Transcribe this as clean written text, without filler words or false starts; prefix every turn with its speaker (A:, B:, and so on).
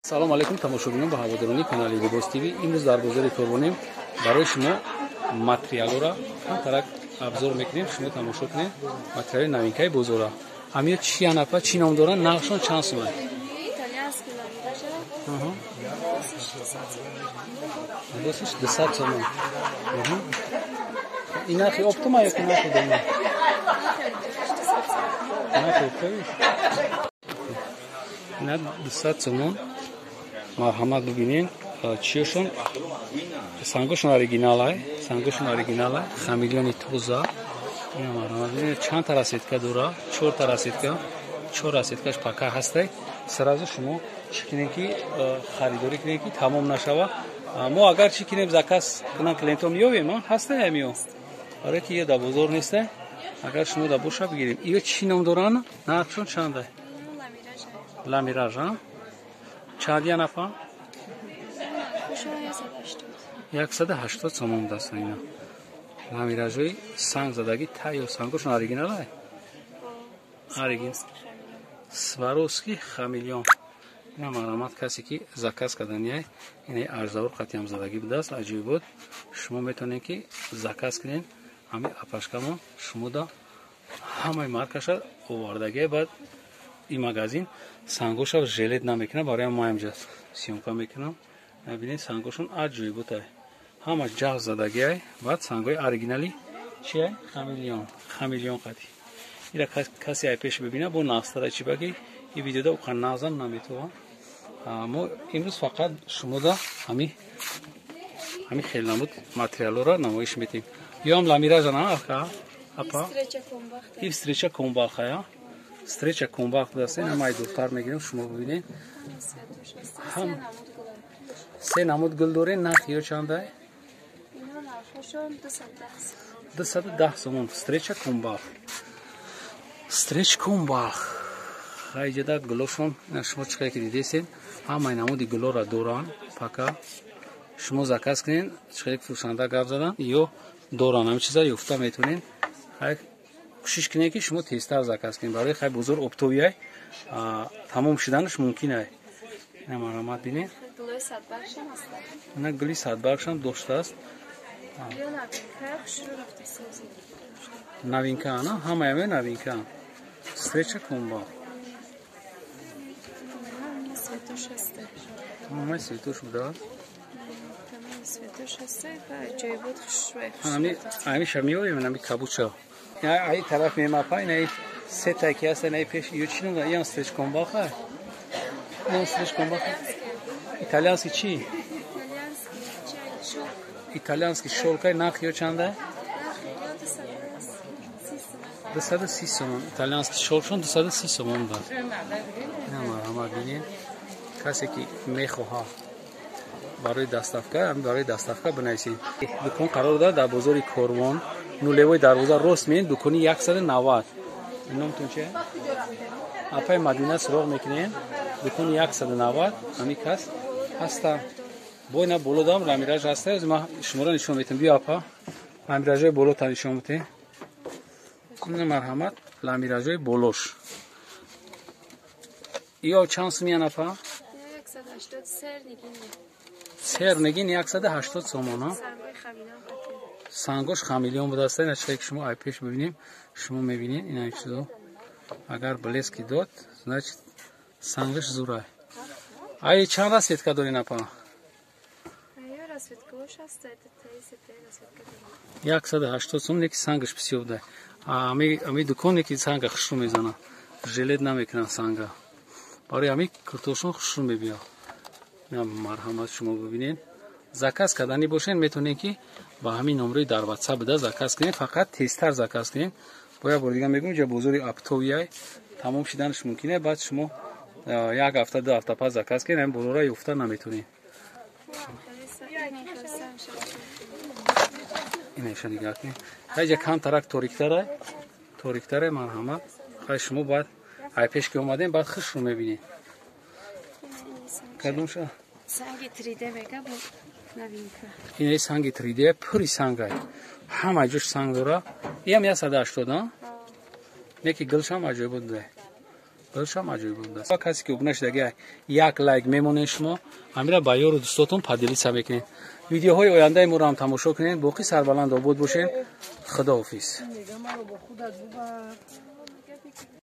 A: Салом алейкум, тамошобинон ва ҳаводорони канали Либос ТВ. Имрӯз дар бозори Корвонем барои шумо материалҳоро камтарак абзор мекунем. Шумо тамошо кунед материали новинкаи бозора. Ҳамиё чи анапа, чӣ ном доранд, нархшон чанд сум аст? Либосиш 200 сомон. Ин нархи оптома ё ки нархи дома? Нархи оптовиш? Ина 200 сомон. Марҳамат, бибинед чиёшон, сангошон оригиналай, сангошон оригиналай, хамелеони тоза. Ина марҳамат, бибинед чанд та расцветка дора, чор та расцветка, чор расцветкаш пака ҳастай. Сразу шумо чӣ кунед ки харидорӣ кунед ки тамом нашава. Мо агар чӣ кунем, заказ кунам, клиентҳо меёбем, ҳастай ҳамиё, барое ки ё дар бозор нестай. Агар шумо дар боша бигирем. Иё чӣ ном доранд, нархшон чандай? Ламираж чанд я нафа? 180 сомон даст ина. Ламиражои санг задагӣ тайёр, сангошон оригиналай? Оригин. Сваровски хамелеон. Ина марҳамат, касе ки заказ кардани, ина арзавор қатиам задагӣ будааст, аҷоиб буд. Шумо метавонед ки заказ кунед, ҳамин апашкамон шумо да ҳамаи маркаша овардагӣ. Баъд ин магазин сангоша жалеть намекунад, барои мо инҷа съёмка мекунам. Бибинед, сангошон аҷоиботай, ҳама ҷағз задагиай. Баъд сангои оригинали чиай? Хамелеон, хамелеон қати. Ира касе ай пеш бибина бо нағзтара, чи баги ин видеода уқа нағзам наметавон. Мо имрӯз фақат шумода ҳами хел намуд материалҳоро намоиш метиҳем. Ёам ламиража на ака апа, и встреча комбалхая, встреча комбалх будааст. Ина май дуртар мегирем, шумо бибинед. Се намуд гул дорем. Нарх ё чандай? 210 сомон. Встреча комбалх, стреч комбалх. Хайҷада гулошон шумо чӣ ки дидесед, ҳамаи намуди гулоро доранд. Пока шумо заказ кунед, чӣ фурӯшанда гап задан, ё доранд, ҳамин чиза ёфта метавонед. Хай кӯшиш кунед ки шумо тезтар заказ кунед, барои хай бозор оптовиай, тамом шуданаш мумкин ай. Ина марҳамат, бинед, ина гули садбаргшам доштааст. Новинка ана, ҳамаи новинка. Встреча комбал. Ҳамаи светош будааст. Ҳамиша меоем, ами кабуча ай тараф мемапа, ина сетай ки ҳаст, инаи пеш ё чӣ ном? Иам стреч комбалха, иам стреч комбалха. Итальянский чӣ? Итальянский шёлкай. Нарх ё чанда? 230 сомон. Итальянский шёлкшон 230 сомон буд. Ина марҳамат, бинед, касе ки мехоҳад барои доставка, барои доставка бинависед. Дукон қарор дорад дар бозори Корвон, нулевой дарвоза рост меед, дукони 190. Номтон чи? Апаи Мадина суроғ мекунем. Дукони 190 ҳамин кас ҳаста. Бо ина боло дам ламираж ҳаста, ма шуморо нишон метам. Биё апа, ламиражои боло та нишон метем. Ина марҳамат, ламиражои болош. Ё чанд сумиян апа? Сернегин 180 сомон. Сангош хамелеон будааст. Ина чизе ки шумо ай пеш бибинем, шумо мебинед ина чизо. Агар блески дод, значит сангаш зурай. Ай чанд расцветка дорин апа? 180 сом, неки сангаш бисёр буда. Ами дуконе ки санга хушрӯ мезана, жалеть намекунанд санга, барои ҳами куртошон хушрӯ мебиёд. Марҳамат, шумо бибинед. Заказ карданӣ бошед, метавонед ки ба ҳамин номрои дар ватсап буда заказ кунед. Фақат тезтар заказ кунед. Бо як бори дига мегӯм, ҷа бозори оптовиай, тамом шуданаш мумкин е. Баъд шумо як ҳафта, 2 ҳафта пас заказ кунед, ҳамин болора ёфта наметавонед. Инаша нигаҳ кунед, хайҷа камтарак ториктара, ториктара. Марҳамат, хай шумо баъд ай пеш ки омадем, баъд хушрӯ мебинед. Кадомша?
B: Санги 3D мега, бо новинка.
A: Ина санги 3D, пури сангай, ҳама ҷош санг дора. Иам 180, а? Неки гулшам аҷоибот буда. Баршам аҷоиб будааст. Касе ки обуна шудаги, як лайк мемонед шумо, ҳамира ба ёру дӯстотон поделиться мекунед. Видеоҳои ояндаи моро ҳам тамошо кунед. Боқӣ сарбаланд, обод бошед. Худоҳофиз.